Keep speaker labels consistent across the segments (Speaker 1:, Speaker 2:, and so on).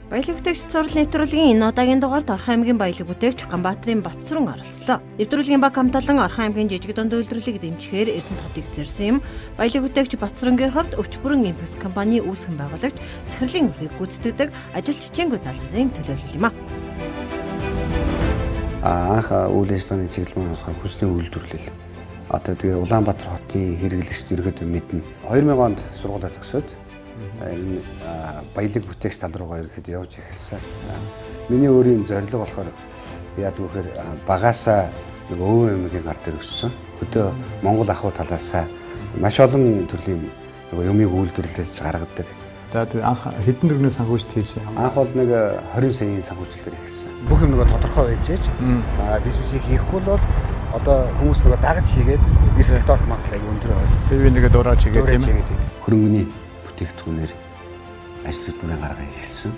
Speaker 1: Баялаг бүтээгч цуврал нэвтрүүлгийн энэ удаагийн дугаард Орхон аймгийн баялаг бүтээгч Ганбаатарын Батсүрэн оролцлоо. Нэвтрүүлгийн баг хамт олон Орхон аймгийн жижиг дунд үйлдвэрлэлийг дэмжихээр Эрдэнэ хотыг зорьсон юм. Баялаг бүтээгч Батсүрэнгийн хувьд Өвчбүрэн Импекс компани үүсгэн байгуулагч захирлын үүргийг гүйцэтгэдэг ажил чичээнгүй залуусын төлөөлөл юм а.
Speaker 2: Анх үйл ажиллагааны чиглэл маань болохоор хүнсний үйлдвэрлэл. Одоо тэгээ Улаанбаатар хотын хэрэглэгчд ерөөдөө мэднэ. 2000 онд сургуулаа төгсөөд энэ баялаг бүтээгч тал руугаа ерөөхдөө явж эхэлсэн. Миний өөрийн зорилго болохоор яадаг вэхээр багаасаа нэг өвөө эмээгийн гар дээр өссөн. Хөдөө Монгол ахуй талаасаа маш олон төрлийн нөгөө юмыг үйлдвэрлэж гаргадаг.
Speaker 3: За тэгээ анх хэдэн төгрөгийн санхүүжилт хийсэн юм?
Speaker 2: Анх бол нэг 20 саяын санхүүжилтээр эхэлсэн. Бүх юм нөгөө тодорхой байж ээж бизнесийг хийхгүй бол одоо хүмүүс нөгөө дагаж хийгээд эрсдэлд орох магадлал аягүй өндөр байгаад.
Speaker 3: Тэгээ би нэгэ дураач хийгээд тийм ээ.
Speaker 2: Хөрөнгөний бүтээгдэхүүнээр ажил хөдөлмөрийн гаргаа эхэлсэн.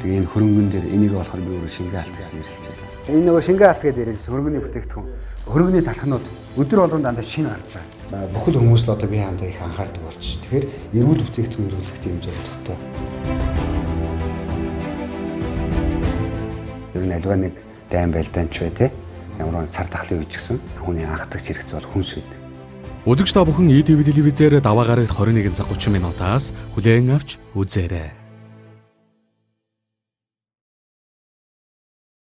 Speaker 2: Тэгээ энэ хөрөнгөн дээр энийг болохоор би өөрөө шингэн алт гэсэн нэрлэж байна. Энэ нөгөө шингэн алт гэдэг нэрлсэн хөрөнгөний бүтээгдэхүүн. Хөрөнгөний талхнууд өдөр болгон дандаа шинэ гарч байгаа. Бүхэл хүмүүс л одоо бие хандаа их анхаардаг болчих. Тэгэхээр эрүүл бүтээгдэхүүн эрүүлэх тийм зорилготой. Ер нь альва нэг дайн байлдаанч бай те. Ямар нэг цар тахлын үеч гэсэн хүний анхдагч хэрэгцээ бол хүнс байдаг.
Speaker 4: Үзэгч та бүхэн ETV телевизээр даваа гарагт 21 цаг 30 минутаас хүлээн авч үзээрэй.